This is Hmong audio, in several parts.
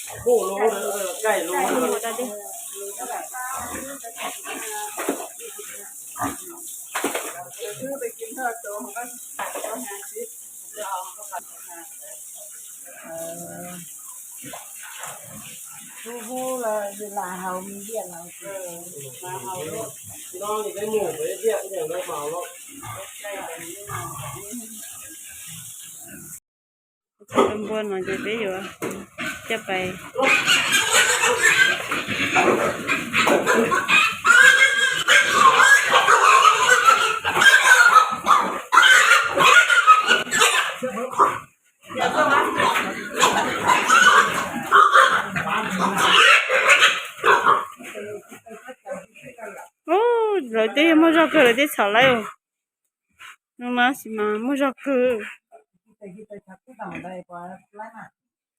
Hu hu los yus lam haus me ntiaj los. Npua no ces peb yuav coj pais. Ub, lawv twb muaj zog kawg lawv twb txhom lawm. No mas sis mas muaj zog kawg.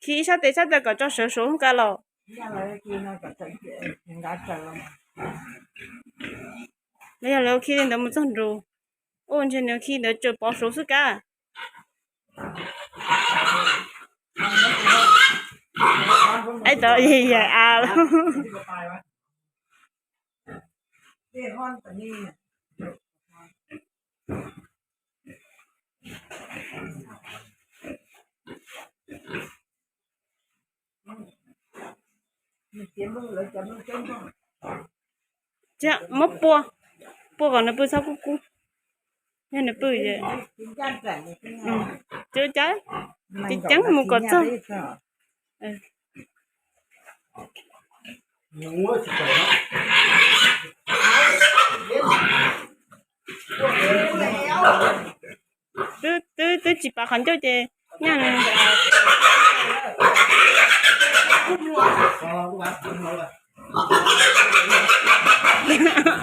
Khi ib sab tes sab taw kom tso sawv suav hoob kas los. Los yog lawv khi li ntawd mus txog nrud. Ub, ntshe nws khi ntawd tsaws pov suav xwb kab. Aib tod yaim av lawm. Muab pua, pua kom nws pw txhob kub kub. Yog nws pw, cab cab, ceev ceev mus kom txog. Twb, twb, twb tsis pav qhov ncauj ces nyaj.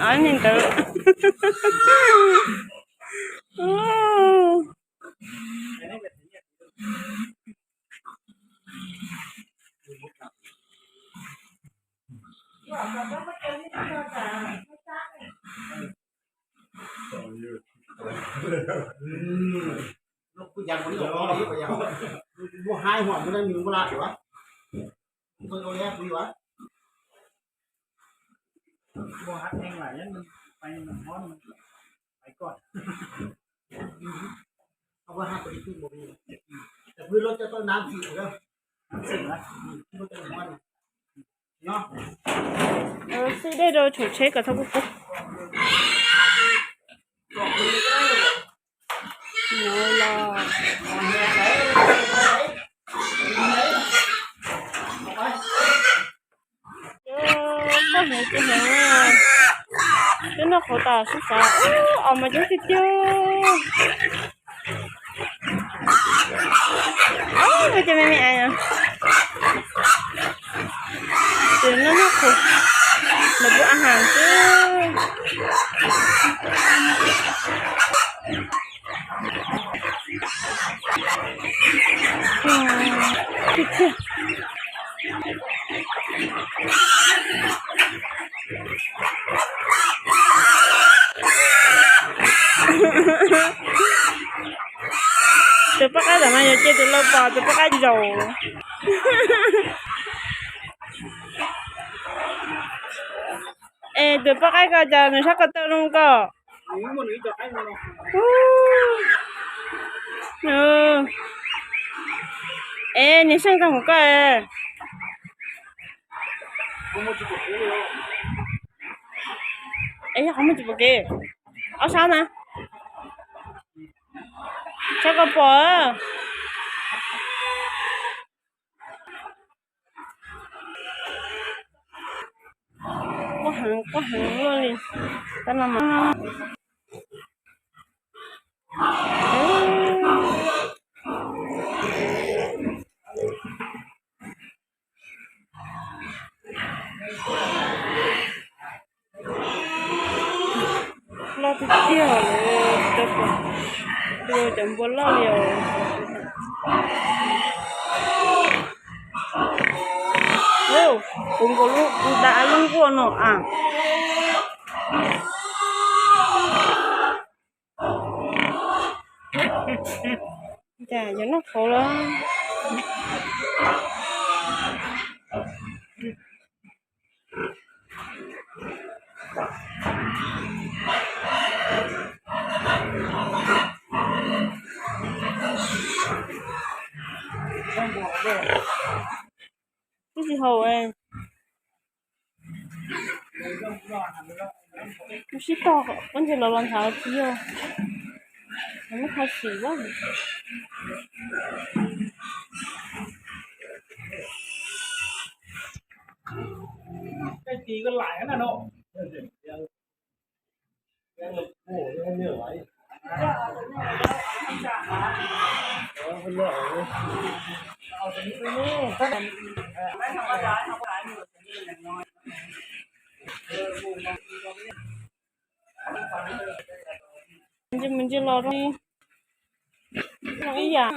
Ob niag ntawd. Xib dej rau tshauv tsheb kom txhob kub kub. No los cov poj niam cov niam, cov noj qhauv tas sib xav, os mas coob tiag tiag. Ub, cov me me es, ces noj noj qhauv, lawv pub a has xwb. Tus poj qaib ntawm no yuav cia tus lau pom tus poj qaib zaum. Es tus poj qaib ko cas nws sab ko taw zoo ko. Es niag Seej tau mus koj. Es yog qhov muaj tsis pom kev. Ob sab na. Sab ko pom. Quaj heev quaj heev luaj li. Tab no mas loj tiag tiag li, cov npua loj li os. Kuv nkaus lub, kuv da lub nkuaj no a. Cas yuav noj qhauv los? Twb tsis haus. Kuv sib tog, ua ntses los los ntshav tsis yog, muab tha sim lawm. Ntsis mus ntsis los zoo ib yam.